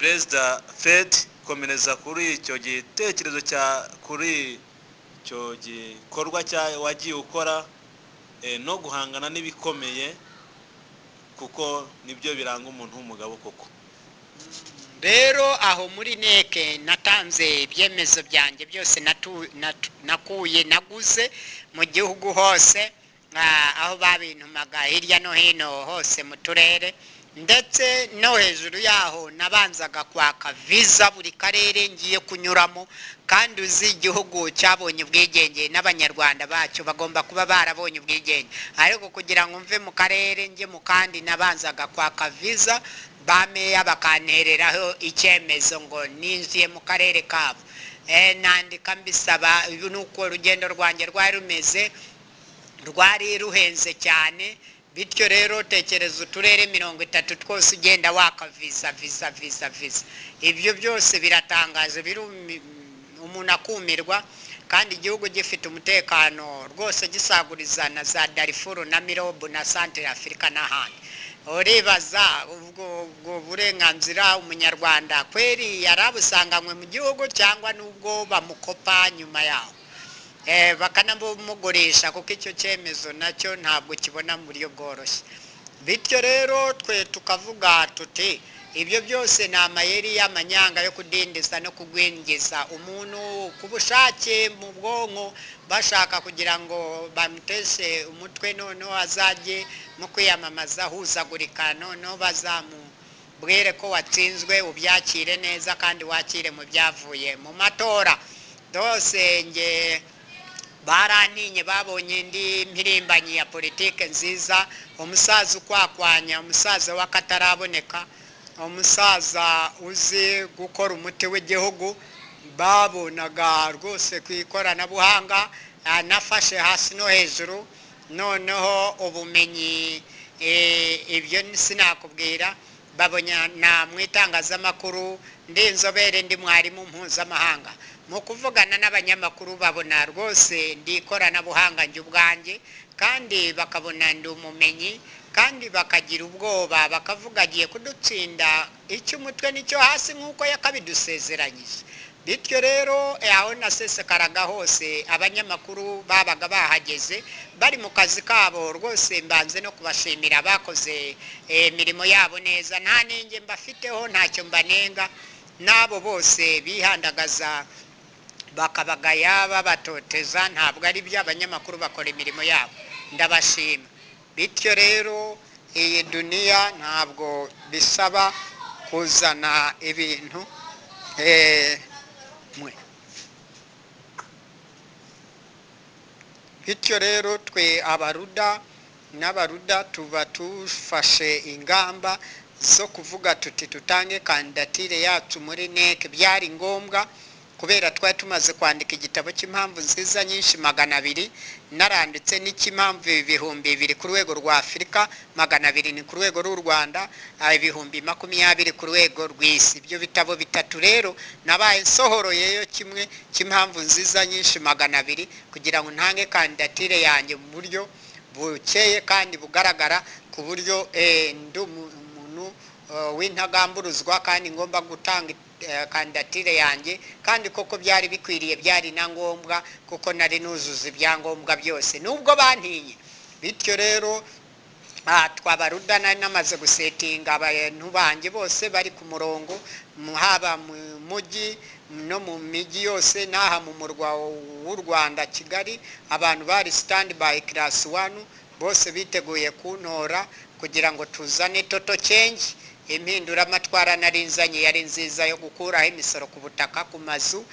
Perezida Fred, komereza kuri icyo gitekerezo cya kuri icyo gikorwa cya wagiye ukora no guhangana n'ibikomeye, kuko nibyo biranga umuntu w'umugabo koko. Rero aho muri NEC natanze ibyemezo byanjye byose nakuye naguze mu gihugu hose, aho babintumaga hirya no hino hose mu turere, ndetse no hejuru yaho nabanzaga kwaka visa buri karere ngiye kunyuramo. Kandi uzi igihugu cyabonye ubwigenge n'Abanyarwanda bacyo bagomba kuba barabonye ubwigenge, ariko kugira ngo mve mu karere njye mu kandi nabanzaga kwaka visa, ba meya bakantereraho icyemezo ngo ninjiye mu karere kabo. Nandika mbisaba. Ubu ni uko urugendo rwanjye rwari rumeze, rwari ruhenze cyane. Bityo rero tekereza uturere 30 twose ugenda waka visa, visa, visa, visa. Ibyo byose biratangaje, umuntu akumirwa. Kandi igihugu gifite umutekano rwose, gisaguriza na za Darifuru na Mirobu na Centre Afurika n'ahandi. Uribaza ubwo burenganzira Umunyarwanda kweri yarabusanganywe mu gihugu, cyangwa n'ubwo bamukopa nyuma yaho bakanamugurisha, kuko icyo cyemezo nacyo ntabwo kibona mu buryo bworoshye. Bityo rero twe tukavuga tuti ibyo byose ni amayeri y'amanyanga yo kudindiza no kugwingiza umuntu ku bushake mu bwonko, bashaka kugira ngo bamuteshe umutwe, noneho azajye mu kwiyamamaza ahuzagurika, noneho bazamubwire ko watsinzwe, ubyakire neza kandi wakire mu byavuye mu matora. Dose nge barantinye, babonye indi mpirimbanyi ya politike nziza, umusaza ukwakwanya, umusaza w'akataraboneka, umusaza uzi gukora umuti w'igihugu. Babonaga rwose ku ikoranabuhanga nafashe hasi no hejuru, noneho ubumenyi ibyo sinakubwira. Babona mu itangazamakuru ndi inzobere, ndi mwarimu mpuzamahanga mu kuvugana n'abanyamakuru, babona rwose ndi ikoranabuhanga njye ubwanjye, kandi bakabona ndi umumenyi, kandi bakagira ubwoba, bakavuga agiye kudutsinda icy'umutwe n'icyo hasi nk'uko yakabidusezeranyije. Bityo rero aho nasesekaraga hose abanyamakuru babaga bahageze bari mu kazi kabo rwose, mbanze no kubashimira, bakoze imirimo yabo neza, nta nenge mbafiteho, ntacyo mbanenga. N'abo bose bihandagaza bakabagaya babatoteza, ntabwo ari byo, abanyamakuru bakora imirimo yabo, ndabashima. Bityo rero iyi duniya ntabwo bisaba kuzana ibintu mwe. Bityo rero twe Abaruda n'Abaruda tuba tufashe ingamba zo kuvuga tuti tutange kandidatire yacu muri NEC. Byari ngombwa kubera twari tumaze kwandika igitabo cy'impamvu nziza nyinshi 200, naranditse n'icy'impamvu 2000 ku rwego rwa Afurika, 200 ni ku rwego rw'u Rwanda, 20,000 ku rwego rw'isi. Ibyo bitabo bitatu rero nabaye nsohoroyeyo kimwe cy'impamvu nziza nyinshi 200 kugira ngo ntange kandidatire yanjye mu buryo bukeye kandi bugaragara, ku buryo ndi umuntu w'intagamburuzwa kandi ngomba gutanga kandidatire yanjye. Kandi koko byari bikwiriye, byari na ngombwa, kuko nari nuzuza ibyangombwa byose nubwo bantinye. Bityo rero twabaruda nari namaze gusetinga abantu banjye bose bari ku murongo, haba mu mujyi no mu mijyi yose n'aha mu murwa w'u Rwanda Kigali, abantu bari stand by class 1 bose biteguye kuntora kugira ngo tuzane total change. Impinduramatwara nari nzanye yari nziza yo gukuraho imisoro ku butaka, ku mazu,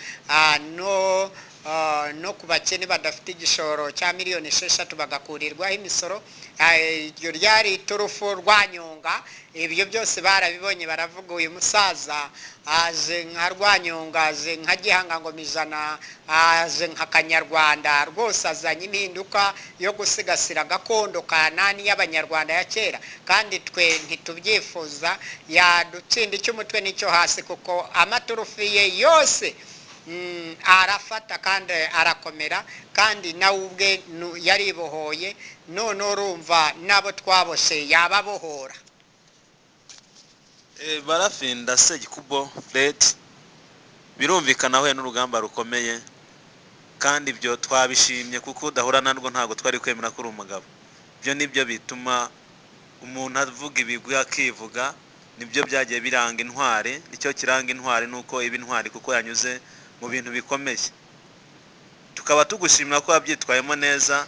no ku bakene badafite igishoro cya miliyoni 6 bagakurirwaho imisoro. Iryo ryari iturufu Rwanyonga. Ibyo byose barabibonye, baravuga uyu musaza aje nka Rwanyonga, aje nka Gihanga ngoma ijana, aje nka Kanyarwanda, rwose azanye impinduka yo gusigasira gakondo kanani y'Abanyarwanda ya kera, kandi twe ntitubyifuza, yadutsinda icy'umutwe n'icyo hasi, kuko amaturufu ye yose arafata kandi arakomera, kandi nawe ubwe yaribohoye. None urumva nabo twaboshe yababohora. Barafinda Sekikubo Fred, birumvikana ahuye n'urugamba rukomeye, kandi ibyo twabishimye kuko udahura narwo ntabwo twari kwemera ko uri umugabo. Ibyo nibyo bituma umuntu avuga ibigwi akivuga, nibyo byagiye biranga intwari. Nicyo kiranga intwari ni uko iba intwari kuko yanyuze mu bintu bikomeye. Tukaba tugushimira ko wabyitwayemo neza.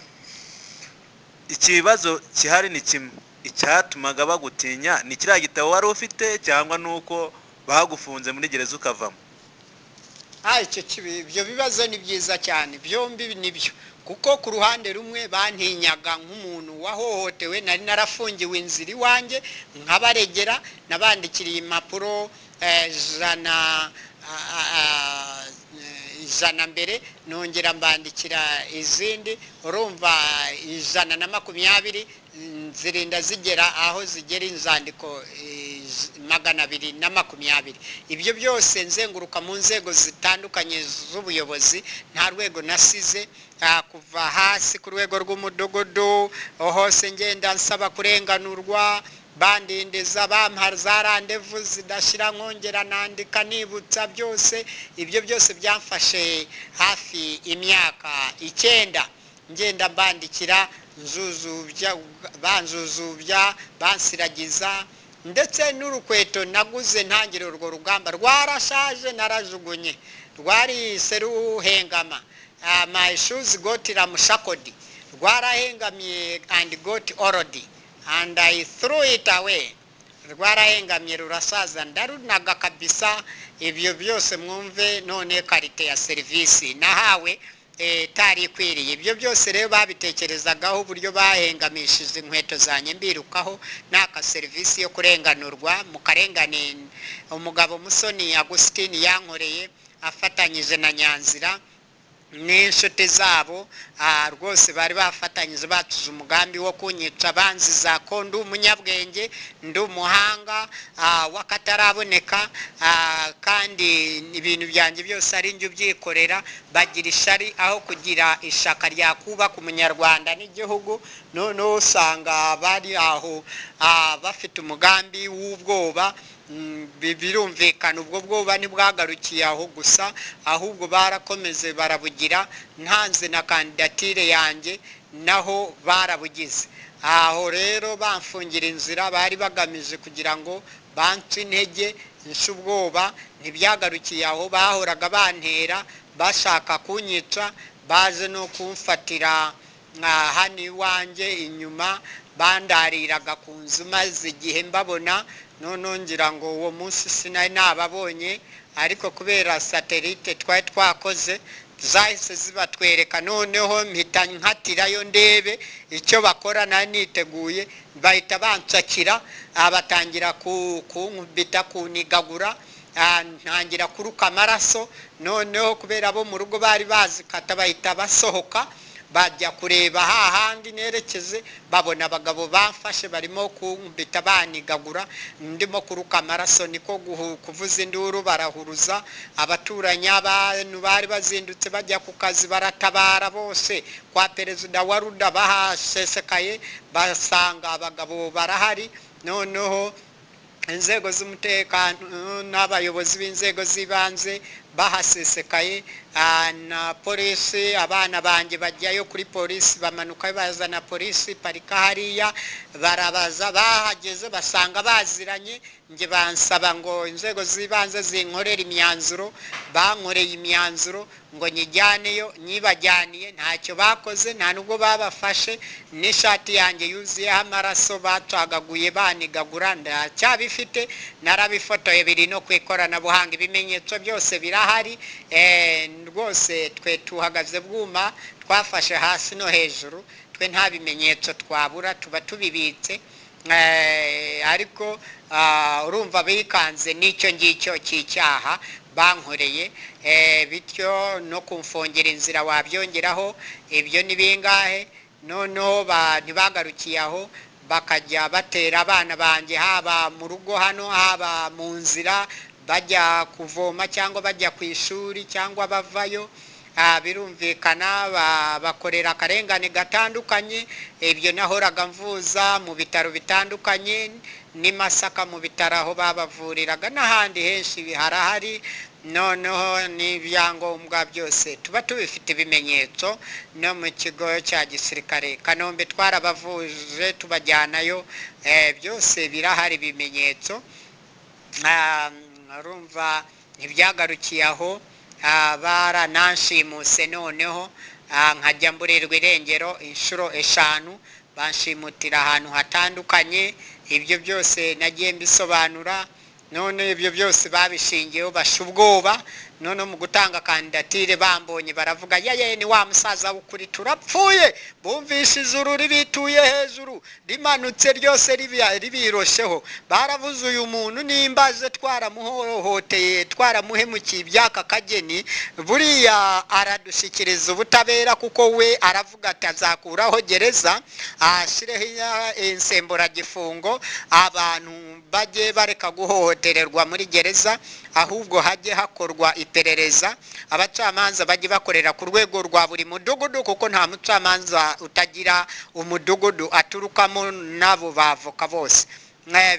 Ikibazo gihari ni kimwe: icyatumaga bagutinya ni kiriya gitabo wari ufite, cyangwa ni uko bagufunze muri gereza ukavamo? Icyo ibyo bibazo ni byiza cyane, byombi nibyo, kuko ku ruhande rumwe bantinyaga nk'umuntu wahohotewe, nari narafungiwe inzira iwanjye nkabaregera, nabandikiriye impapuro 100 mbere, nongera mbandikira izindi, urumva 120, zirinda zigera aho zigera inzandiko 220. Ibyo byose nzenguruka mu nzego zitandukanye z'ubuyobozi, nta rwego nasize, kuva hasi ku rwego rw'umudugudu hose ngenda nsaba kurenganurwa, bandindiza, bampa za randevu zidashira, nkongera nandika nibutsa byose. Ibyo byose byamfashe hafi imyaka 9 ngenda mbandikira, nzuzubya, banzuzubya, bansiragiza, ndetse n'urukweto naguze ntangira urwo rugamba rwarashaje, narajugunye, rwarise ruhengama. My shoes got ramshakodi, rwarahengamye and got old and I threw it away. Rwarahengamye rurasaza, ndarunaga kabisa. Ibyo byose mwumve none qualité ya serivisi nahawe itari ikwiriye. Ibyo byose rero babitekerezagaho, uburyo bahengamishije inkweto zanjye mbirukaho naka serivisi yo kurenganurwa mu karengane umugabo Musoni Agustin yankoreye afatanyije na Nyanzira n'inshuti zabo. Rwose bari bafatanyije, batuze umugambi wo kunyica, banziza ko ndi umunyabwenge, ndi umuhanga w'akataraboneka, kandi ibintu byanjye byose ari njye ubyikorera. Bagira ishari aho kugira ishaka ryakubaka umunyarwanda n'igihugu. Noneho usanga bari aho bafite umugambi w'ubwoba. Birumvikana ubwo bwoba ntibwagarukiye aho gusa, ahubwo barakomeze barabugira. Ntanze na kandidatire yanjye naho barabugize. Aho rero bamfungira inzira, bari bagamije kugira ngo bance intege, nshe ubwoba. Ntibyagarukiye aho, bahoraga bantera bashaka kunyica, baje no kumfatira hano iwanjye inyuma, bandariraga ku nzu maze igihe mbabona. Noneho ngira ngo uwo munsi sinari nababonye, ariko kubera satellite twari twakoze zahise zibatwereka, noneho mpita nkatirayo ndebe icyo bakora. Nari niteguye, bahita bansakira, batangira kunkubita, kunigagura, ntangira kuruka amaraso. Noneho kubera abo mu rugo bari bazikata, bahita basohoka bajya kureba hahandi nerekeze, babona abagabo bamfashe barimo kunkubita banigagura, ndimo kuruka amaraso. Niko kuvuza induru, barahuruza abaturanyi, abantu bari bazindutse bajya ku kazi baratabara bose. Kwa perezida wa Ruda bahasesekaye, basanga abagabo barahari. Noneho inzego z'umutekano n'abayobozi b'inzego z'ibanze bahasesekaye, na polisi, abana banjye bajyayo kuri polisi, bamanuka bazana polisi parika hariya, barabaza. Bahageze basanga baziranye. Njye bansaba ngo inzego z'ibanze zinkorere imyanzuro, bankoreye imyanzuro ngo nyijyaneyo, nyibajyaniye ntacyo bakoze, nta nubwo babafashe. N'ishati yanjye yuzuyeho amaraso bacagaguye banigagura ndacyabifite, narabifotoye, biri no ku ikoranabuhanga, ibimenyetso byose birahari. Rwose twe tuhagaze bwuma, twafashe hasi no hejuru, twe nta bimenyetso twabura, tuba tubibitse. Ariko urumva bikanze n'icyo ngicyo cy'icyaha bankoreye, bityo no kumfungira inzira wabyongeraho. Ibyo ni bingahe? Noneho ntibagarukiye aho, bakajya batera abana banjye, haba mu rugo hano, haba mu nzira bajya kuvoma cyangwa bajya ku ishuri cyangwa bavayo. Birumvikana bakorera akarengane gatandukanye. Ibyo nahoraga mvuza mu bitaro bitandukanye. n'i Masaka mu bitaro aho babavuriraga n'ahandi henshi harahari. Noneho n'ibyangombwa byose tuba tubifite, ibimenyetso. No mu kigo cya gisirikare Kanombe twarabavuje, tubajyanayo, byose birahari, ibimenyetso. Urumva ntibyagarukiye aho, barananshimuse. Noneho nkajya mburirwa irengero inshuro 5, banshimutira ahantu hatandukanye. Ibyo byose nagiye mbisobanura. None ibyo byose babishingiyeho basha ubwoba. None mu gutanga kandidatire bambonye baravuga: "Yeye, ni wa musaza w'ukuri, turapfuye." Bumvishe ijuru ribituye hejuru, rimanutse ryose ribirosheho. Baravuze: "Uyu muntu nimba aje twaramuhohoteye, twaramuhemukiye iby'aka kageni, buriya aradushyikiriza ubutabera, kuko we aravuga ati azakuraho gereza, ashireho insemburagifungo, abantu bajye bareka guhohotererwa muri gereza, ahubwo hajye hakorwa iperereza, abacamanza bajye bakorera ku rwego rwa buri mudugudu, kuko nta mucamanza utagira umudugudu aturukamo n'abo bavoka bose."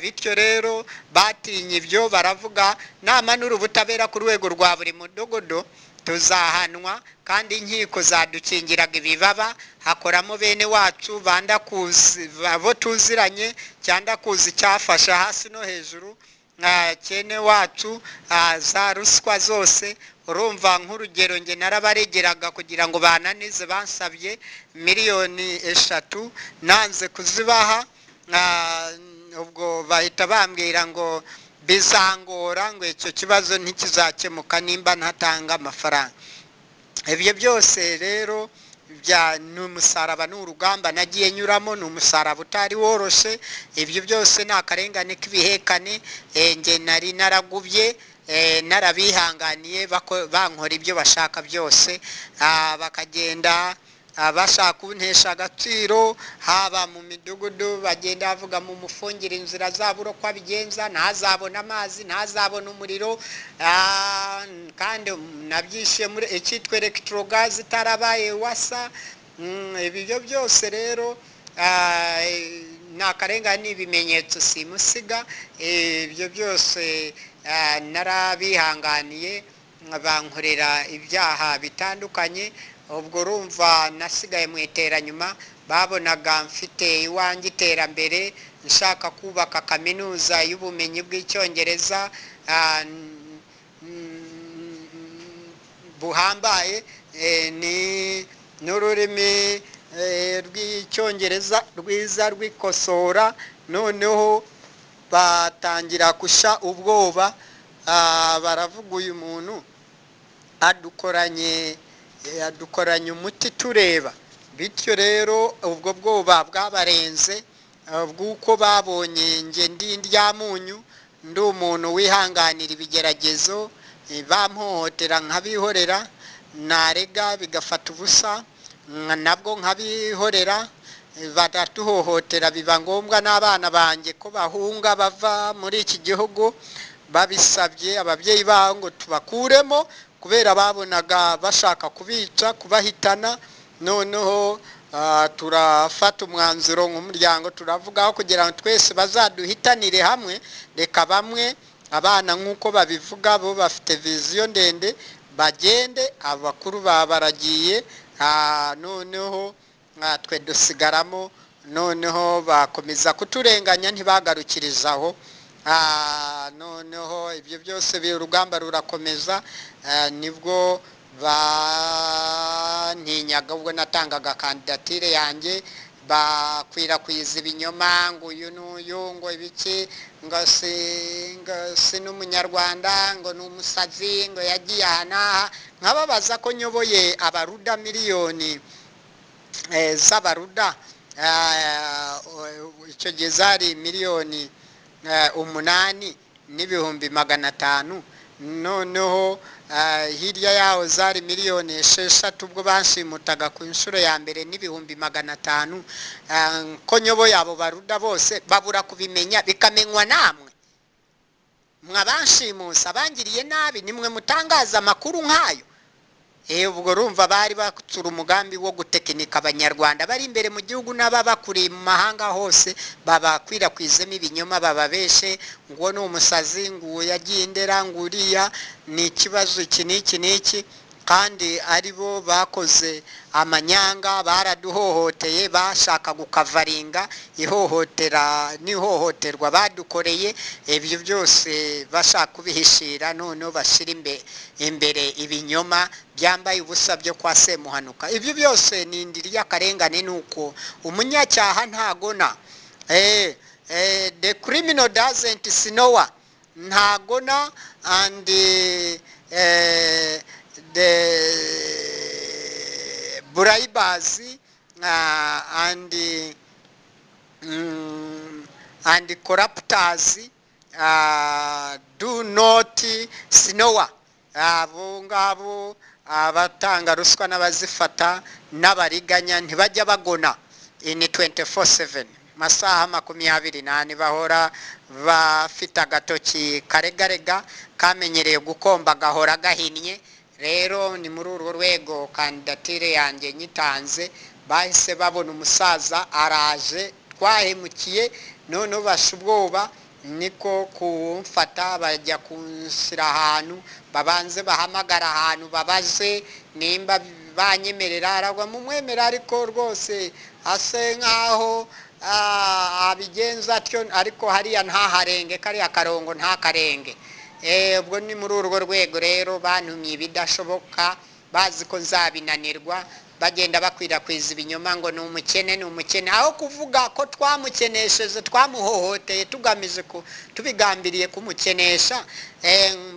Bityo rero batinye ibyo, baravuga: "Namanura ubutabera ku rwego rwa buri mudugudu tuzahanwa." Kandi inkiko zadukingiraga ibibaba, hakoramo bene wacu bandakuzi, abo tuziranye, cyandakuzi cyafashe hasi no hejuru, cyene wacu, za ruswa zose. Urumva nk'urugero, nge narabaregeraga kugira ngo bananize, bansabye miliyoni 3, nanze kuzibaha. Ubwo bahita bambwira ngo bizangora, ngo icyo kibazo ntikizakemuka nimba ntatanga amafaranga. Ibyo byose rero bya ni umusaraba, ni urugamba nagiye nyuramo, ni umusaraba utari woroshe. Ibyo byose ni akarengane k'ibihekane. Nge nari naragubye, narabihanganiye, bankora ibyo bashaka byose, bakagenda bashaka kuntesha agaciro, haba mu midugudu bagenda bavuga mu mufungire inzira zabura uko abigenza, ntazabona amazi, ntazabona umuriro. Kandi nabyishyuye muri icyitwa Electrogaz itarabaye wasa. Ibyo byose rero ni akarengane, ni ibimenyetso simusiga. Ibyo byose narabihanganiye, bankorera ibyaha bitandukanye. Ubwo urumva nasigaye mu iteranyuma. Babonaga mfite iwanjye iterambere, nshaka kubaka kaminuza y'ubumenyi bw'Icyongereza buhambaye, ni n'ururimi rw'Icyongereza rwiza rwikosora. Noneho batangira gusha ubwoba, baravuga: "Uyu muntu adukoranye umuti tureba." Bityo rero ubwo bwoba bwabarenze, bw'uko babonye nge ndi ndyamunyu, ndi umuntu wihanganira ibigeragezo, bampohotera nkabihorera, narega bigafata ubusa, nabwo nkabihorera, baratuhohotera, biba ngombwa n'abana banjye ko bahunga bava muri iki gihugu, babisabye ababyeyi babo ngo tubakuremo, kubera babonaga bashaka kubica, kubahitana. Noneho turafata umwanzuro nk'umuryango, turavugaho kugira ngo twese bazaduhitanire hamwe, reka bamwe, abana nk'uko babivuga, bo bafite vision ndende, bagende, abakuru baba baragiye, noneho twe dusigaramo. Noneho bakomeza kuturenganya, ntibagarukiriza aho. Noneho ibyo byose urugamba rurakomeza. Nibwo bantinyaga ubwo natangaga kandidatire yanjye, bakwirakwiza ibinyoma ngo uyu n'uyu, ngo ibiki, ngo si n'Umunyarwanda, ngo ni umusazi, ngo yagiye aha n'aha. Nkababaza ko nyoboye abaruda, miliyoni z'abaruda, icyo gihe zari miliyoni 8,500,000. Noneho hirya yaho zari miliyoni 6 ubwo banshimutaga ku nshuro ya mbere n'ibihumbi 500. Ko nyoboye abo baruda bose, babura kubimenya, bikamenywa namwe mwabanshimusa, abangiriye nabi, nimwe mutangaza amakuru nk'ayo. Ubwo urumva bari batsura umugambi wo gutekinika Abanyarwanda bari imbere mu gihugu n'ababakuriye mu mahanga hose, babakwirakwizemo ibinyoma, bababeshe ngo ni umusazi, ngo yagiye Indera, ngo uriya ni ikibazo iki n'iki n'iki, kandi ari bo bakoze amanyanga, baraduhohoteye, bashaka gukavaringa ihohotera n'ihohoterwa badukoreye. Ibyo byose bashaka kubihishira, noneho bashyira imbere ibinyoma byambaye ubusa byo kwa Semuhanuka. Ibyo byose ni indiri y'akarengane, ni uko umunyacyaha ntagona. The criminal doesn't snore, ntagona, and the bribers and corruptors do not snore. Abo ngabo abatanga ruswa n'abazifata n'abariganya ntibajya bagona in 24/7, masaha 24, bahora bafite agatoki karegarega kamenyereye gukomba, gahora gahinnye. Rero ni muri urwo rwego kandidatire yanjye nyitanze, bahise babona umusaza araje twahemukiye, noneho basha ubwoba, niko kumfata bajya kunshyira ahantu, babanze bahamagara ahantu babaze nimba banyemerera. Aragwa mumwemera, ariko rwose ase nkaho abigenza atyo, ariko hariya ntaharenge, kariya karongo ntakarenge. Ubwo ni muri urwo rwego rero bantumye ibidashoboka, bazi ko nzabinanirwa, bagenda bakwirakwiza ibinyoma ngo ni umukene, ni umukene, aho kuvuga ko twamukenesheje, twamuhohoteye tugamije tubigambiriye kumukenesha.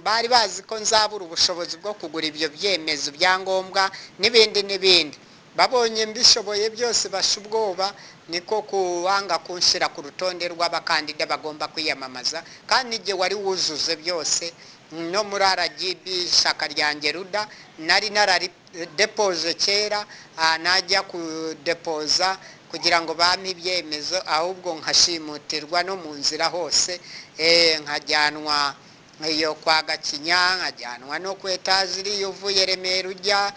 Bari bazi ko nzabura ubushobozi bwo kugura ibyo byemezo byangombwa n'ibindi n'ibindi. Babonye mbishoboye byose basha ubwoba, niko kuwanga kunshyira ku rutonde rw'abakandida bagomba kwiyamamaza, kandi igihe wari wuzuze byose. No muri RGB, ishyaka ryanjye Ruda, nari nararidepoje kera, najya kudepoza kugira ngo bampe ibyemezo, ahubwo nkashimutirwa no mu nzira hose, nkajyanwa iyo kwa Gakinya, nkajyanwa no ku etaje iriya uvuye Remera ujya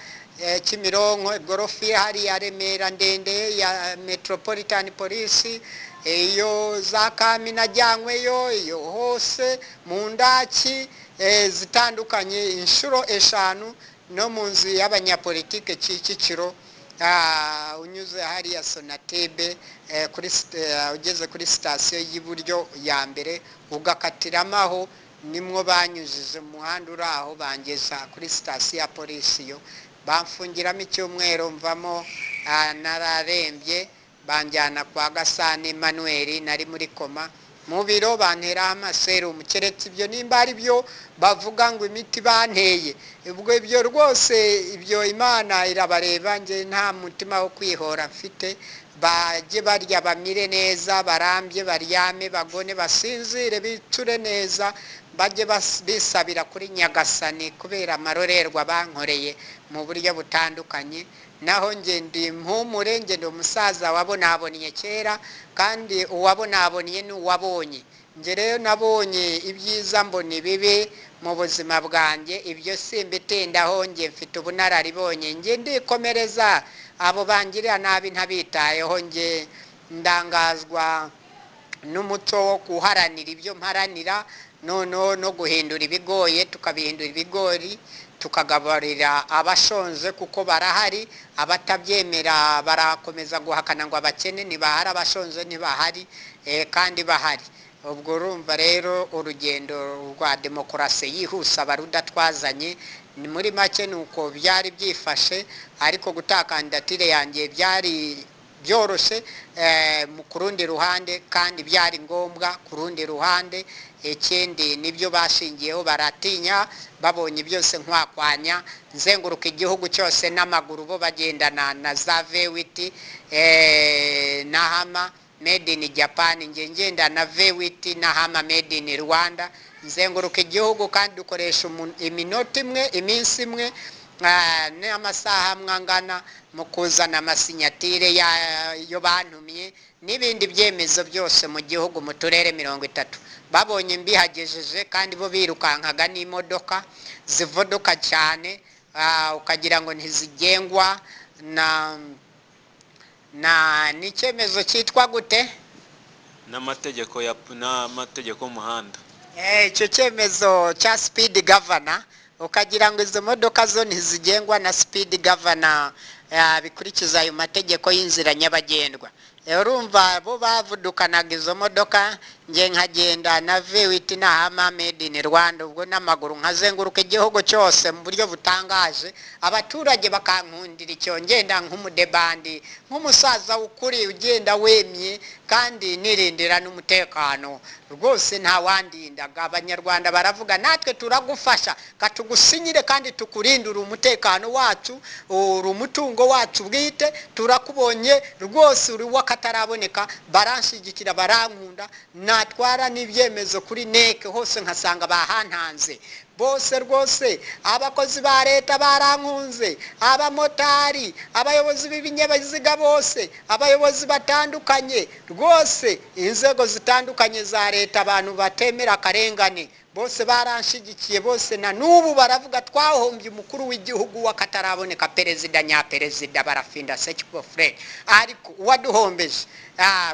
Kimironko, igorofa hariya Remera ndende ya Metropolitan Police, iyo za Kamina najyanyweyo, iyo hose mu ndaki zitandukanye inshuro 5, no mu nzu y'abanyapolitike Kicukiro, unyuze hariya Sonatube, kuri ugeze kuri sitasiyo y'iburyo ya mbere ugakatiramo, aho nimwo banyujije mu muhanda uri aho, bangeza kuri sitasiyo ya polisi, yo bamfungiramo icyumweru, mvamo nararembye, banjyana kwa Gasana Emmanuel, nari muri koma mu biro, banteraho amaserumu. Keretse ibyo nimba ari byo bavuga ngo imiti banteye, ubwo ibyo rwose ibyo Imana irabareba, njye nta mutima wo kwihora mfite. Bajye barya bamire neza, barambye, baryame, bagone, basinzire, bicure neza, bajye bisabira kuri Nyagasani kubera amarorerwa bankoreye mu buryo butandukanye. Naho njye ndi impumure, njye ndi umusaza wabonabonye kera, kandi uwabonabonye ni uwabonye. Njye rero nabonye ibyiza, mbona ibibi mu buzima bwanjye, ibyo simbitindaho, njye mfite ubunararibonye, njye ndikomereza, abo bangirira nabi ntabitayeho. Njye ndangazwa n'umuco wo guharanira ibyo mparanira, noneho no guhindura ibigoye tukabihindura ibigori, tukagaburira abashonje kuko barahari. Abatabyemera barakomeza guhakana ngo abakene ntibahari, abashonje ntibahari, kandi bahari. Ubwo urumva rero urugendo rwa demokarasi yihuse Abaruda twazanye, ni muri make ni uko byari byifashe. Ariko gutaka kandidatire yanjye byari byoroshye ku rundi ruhande, kandi byari ngombwa ku rundi ruhande. Ikindi nibyo bashingiyeho baratinya, babonye byose nkwakwanya nzenguruka igihugu cyose n'amaguru, bo bagendana na za V8 na Hummer made in Japan, nge ngenda na V8 na Hummer made in Rwanda, nzenguruka igihugu, kandi dukoresha iminota imwe, iminsi imwe n'amasaha amwe angana mu kuzana amasinyatire yo bantumye n'ibindi byemezo byose mu gihugu mu turere 30. Babonye mbihagejeje, kandi bo birukankaga n'imodoka zivodoka cyane. ukagira ngo ntizigengwa na n'icyemezo cyitwa gute? N'amategeko ya n'amategeko y'umuhanda. Icyo cyemezo cya speed governor, ukagira ngo izo modoka zo ntizigengwa na speed governor, bikurikiza ayo mategeko y'inzira nyabagendwa. Urumva bo bavudukanaga izo modoka, nge nkagenda na V8 na Hummer made in Rwanda, ubwo n'amaguru nkazenguruka igihugu cyose mu buryo butangaje, abaturage bakankundira icyo, ngenda nk'umudebandi, nk'umusaza w'ukuri ugenda wemye kandi nirindira n'umutekano rwose, ntawandindaga. Abanyarwanda baravuga natwe turagufasha, katugusinyire kandi tukurindire umutekano wacu, uri umutungo wacu bwite, turakubonye rwose uri w'akataraboneka. Baranshyigikira, barankunda, natwara n'ibyemezo kuri NEC hose nkasanga bahantanze bose rwose. Abakozi ba leta barankunze, abamotari, abayobozi b'ibinyabiziga bose, abayobozi batandukanye rwose, inzego zitandukanye za leta, abantu batemera akarengane bose baranshigikiye bose. Na n'ubu baravuga twahombye umukuru w'igihugu w'akataraboneka, perezida nyaperezida Barafinda Sekikubo Fred, ariko uwaduhombeje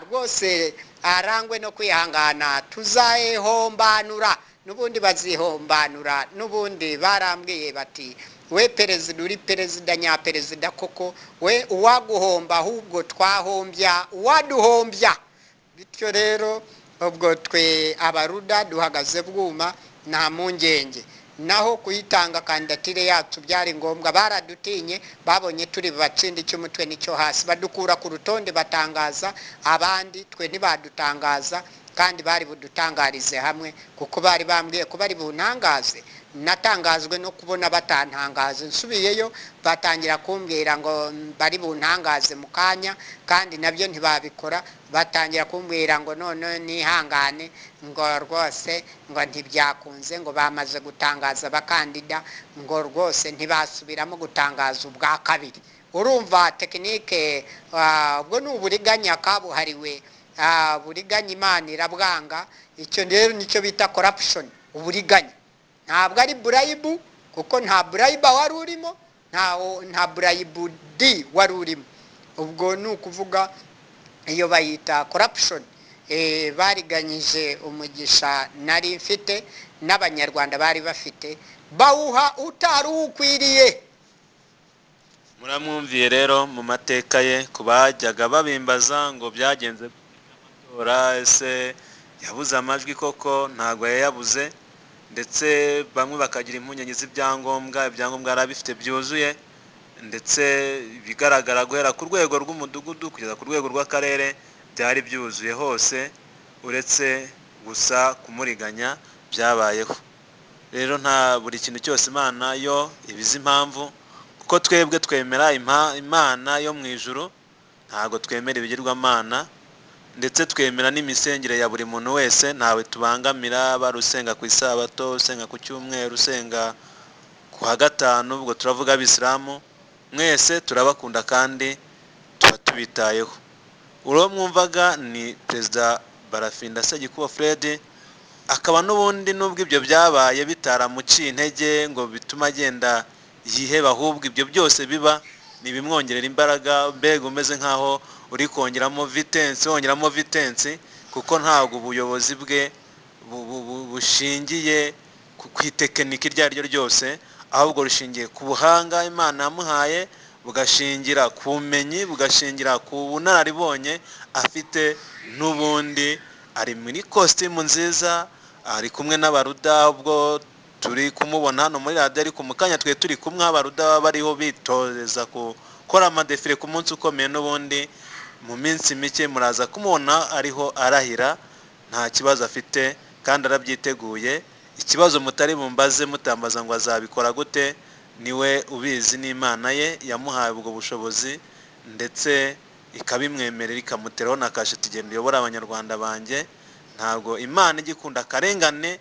rwose arangwe no kwihangana, tuzayihombanura n'ubundi bazihombanura. N'ubundi barambwiye bati we perezida uri perezida nyaperezida koko, we uwaguhomba ahubwo twahombya uwaduhombya. Bityo rero ubwo twe abaruda duhagaze bwuma, nta mpungenge. Naho kuyitanga kandidatire yacu byari ngombwa, baradutinye, babonye turi bubatsinde icy'umutwe n'icyo hasi, badukura ku rutonde batangaza abandi, twe ntibadutangaza kandi bari budutangarize hamwe, kuko bari bambwiye ko bari buntangaze. Natangazwe no kubona batantangaze, nsubiyeyo batangira kumbwira ngo bari buntangaze mu kanya, kandi nabyo ntibabikora. Batangira kumbwira ngo none nihangane, ngo rwose ngo ntibyakunze, ngo bamaze gutangaza abakandida, ngo rwose ntibasubiramo gutangaza ubwa kabiri. Urumva tekinike, ubwo ni uburiganya kabuhariwe, buriganya Imana irabwanga. Icyo rero nicyo bita corruption, uburiganya. Ntabwo ari burayibu, kuko nta burayiba wari urimo, nta burayibu di wari urimo. Ubwo ni ukuvuga iyo bayita corruption. Bariganyije umugisha nari mfite n'abanyarwanda bari bafite, bawuha utari uwukwiriye. Muramwumviye rero mu mateka ye, ku bajyaga babimbaza ngo byagenze amatora, ese yabuze amajwi koko? Ntabwo yayabuze, ndetse bamwe bakagira impungenge z'ibyangombwa, ibyangombwa yari abifite byuzuye, ndetse bigaragara guhera ku rwego rw'umudugudu kugeza ku rwego rw'akarere byari byuzuye hose, uretse gusa kumuriganya byabayeho. Rero nta buri kintu cyose Imana yo ibizi impamvu, kuko twebwe twemera Imana yo mu ijuru, ntabwo twemera ibigirwamana, ndetse twemera n'imisengere ya buri muntu wese, ntawe tubangamira, bari usenga ku isabato, usenga ku cyumweru, usenga ku wa gatanu, ubwo turavuga abisilamu, mwese turabakunda kandi tuba tubitayeho. Uwo mwumvaga ni perezida Barafinda Sekikubo Fred, akaba n'ubundi nubwo ibyo byabaye bitaramuciye intege ngo bitume agenda yiheba, ahubwo ibyo byose biba ni ibimwongerera imbaraga, mbega umeze nkaho uri kongeramo vitensi, wongeramo vitensi, kuko ntabwo ubuyobozi bwe bushingiye ku itekinika iryo ari ryo ryose, ahubwo rushingiye ku buhanga Imana yamuhaye, bugashingira ku bumenyi, bugashingira ku bunararibonye afite. N'ubundi ari muri kositimu nziza, ari kumwe n'abaruda, ubwo turi kumubona hano muri radiyo, ariko mu kanya twe turi kumwe abaruda bariho bitoreza gukora amadefire ku munsi ukomeye. N'ubundi mu minsi mike muraza kumubona ariho arahira, nta kibazo afite kandi arabyiteguye. Ikibazo mutari bumbaze mutambaza ngo azabikora gute, niwe ubizi n'Imana ye yamuhaye ubwo bushobozi, ndetse ikabimwemerera ikamuteraho na kashe, tugenda uyobora abanyarwanda banjye. Ntabwo Imana ijya ikunda akarengane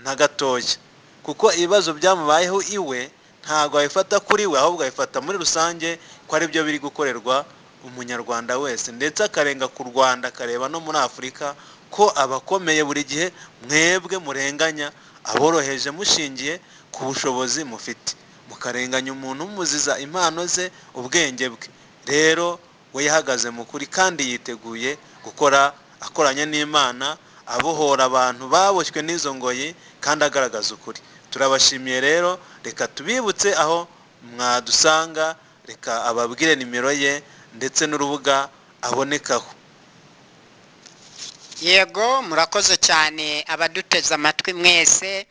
na gatoya, kuko ibibazo byamubayeho iwe ntabwo abifata kuri we, ahubwo abifata muri rusange ko ari byo biri gukorerwa umunyarwanda wese, ndetse akarenga ku Rwanda akareba no muri Afurika ko abakomeye buri gihe mwebwe murenganya aboroheje mushingiye ku bushobozi mufite. Mukarenganya umuntu mumuziza impano ze, ubwenge bwe. Rero we yahagaze mu kuri kandi yiteguye gukora akoranye n'Imana, abohora abantu baboshywe n'izo ngoyi kandi agaragaza ukuri. Turabashimiye rero, reka tubibutse aho mwadusanga, reka ababwire nimero ye ndetse n'urubuga abonekaho. Yego, murakoze cyane abaduteze amatwi mwese.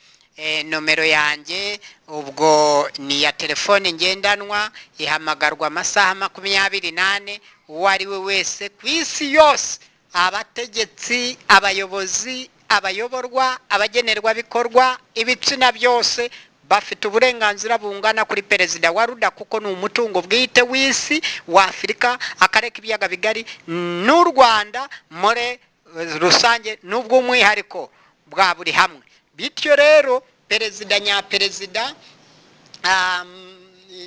Nomero yanjye ubwo ni iya telefone ngendanwa, ihamagarwa amasaha 24, uwo ari we wese ku isi yose, abategetsi, abayobozi, abayoborwa, abagenerwabikorwa, ibitsina byose bafite uburenganzira bungana kuri perezida wa Ruda, kuko ni umutungo bwite w'isi, wa Afurika, akarere k'ibiyaga bigari n'u Rwanda muri rusange, n'ubw'umwihariko bwa buri hamwe. Bityo rero perezida nyaperezida,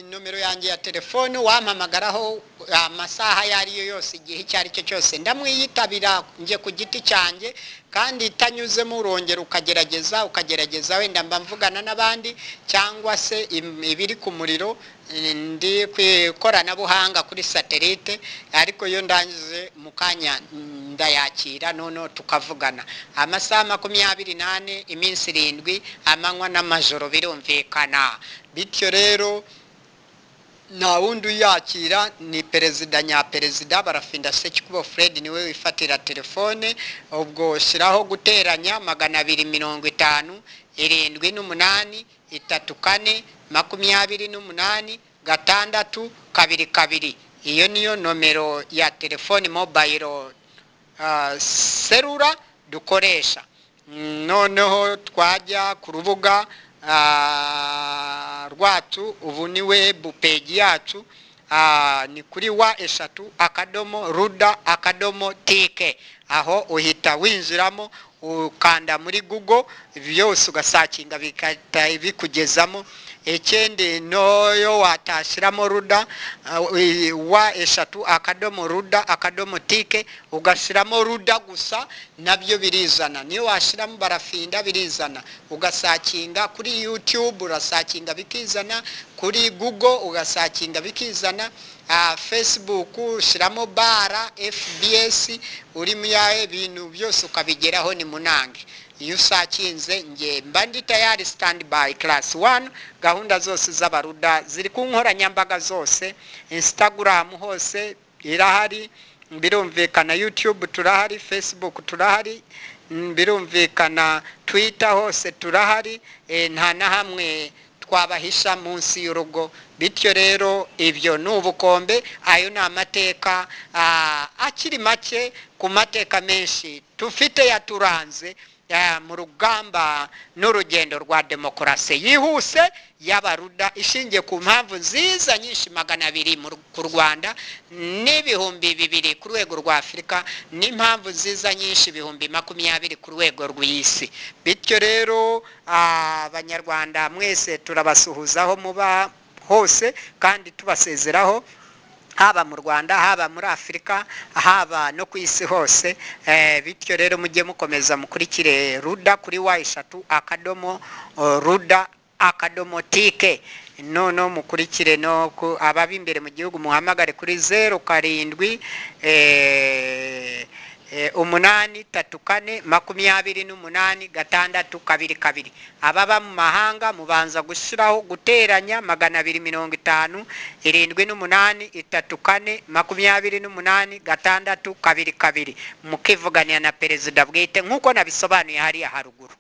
nomero yanjye ya telefone wampamagaraho amasaha ayo ari yo yose, igihe icyo ari cyo cyose, ndamwiyitabira njye ku giti cyanjye, kandi itanyuzemo urongera ukagerageza, ukagerageza, wenda mba mvugana n'abandi cyangwa se ibiri ku muriro, ndi ku ikoranabuhanga kuri satelite, ariko iyo ndangije mu kanya ndayakira, noneho tukavugana amasaha 24, iminsi 7, amanywa n'amajoro, birumvikana. Bityo rero nta wundi uyakira, ni perezida nyaperezida Barafinda Sekikubo Fred, niwe wifatira telefone. Ubwo shyiraho guteranya 250 78 34 28 6 2 2. Iyo niyo nomero ya telefone mobile serura dukoresha. Noneho twajya ku rubuga rwacu, ubu ni web page yacu, ni kuri w3.ruda.tk. Aho uhita winjiramo, ukanda muri Google byose ugasakinga bikahita bikugezamo. Ikindi noyo watashyiramo Ruda, w3.ruda.tk, ugashyiramo Ruda gusa nabyo birizana. Niyo washyiramo Barafinda birizana, ugasakinga kuri YouTube urasakinga bikizana, kuri Google ugasakinga bikizana, Facebook ushyiramo bara FBS uri mu yawe, ibintu byose ukabigeraho. Ni munange iyo usakinze, nge mba ndi tayari, stand by class 1. Gahunda zose z'abaruda ziri ku nkoranyambaga zose, Instagram hose irahari, birumvikana, YouTube turahari, Facebook turahari, birumvikana, Twitter hose turahari, nta na hamwe twabahisha munsi y'urugo. Bityo rero ibyo ni ubukombe, ayo ni amateka akiri make ku mateka menshi tufite yaturanze mu rugamba n'urugendo rwa demokarasi yihuse y'abaruda, ishingiye ku mpamvu nziza nyinshi 200 ku Rwanda n'2000 ku rwego rwa Afurika, n'impamvu nziza nyinshi 20,000 ku rwego rw'isi. Bityo rero abanyarwanda mwese turabasuhuzaho muba hose, kandi tubasezeraho, haba mu Rwanda, haba muri Afurika, haba no ku isi hose. Bityo rero mujye mukomeza mukurikire Ruda kuri w3.ruda.tk. Noneho mukurikire no ababa imbere mu gihugu, muhamagare kuri 0 7 8 3 4 28 6 2 2. Ababa mu mahanga mubanza gushyiraho guteranya 250 78 3 4 28 6 2 2, mukivuganira na perezida bwite nk'uko nabisobanuye hariya haruguru.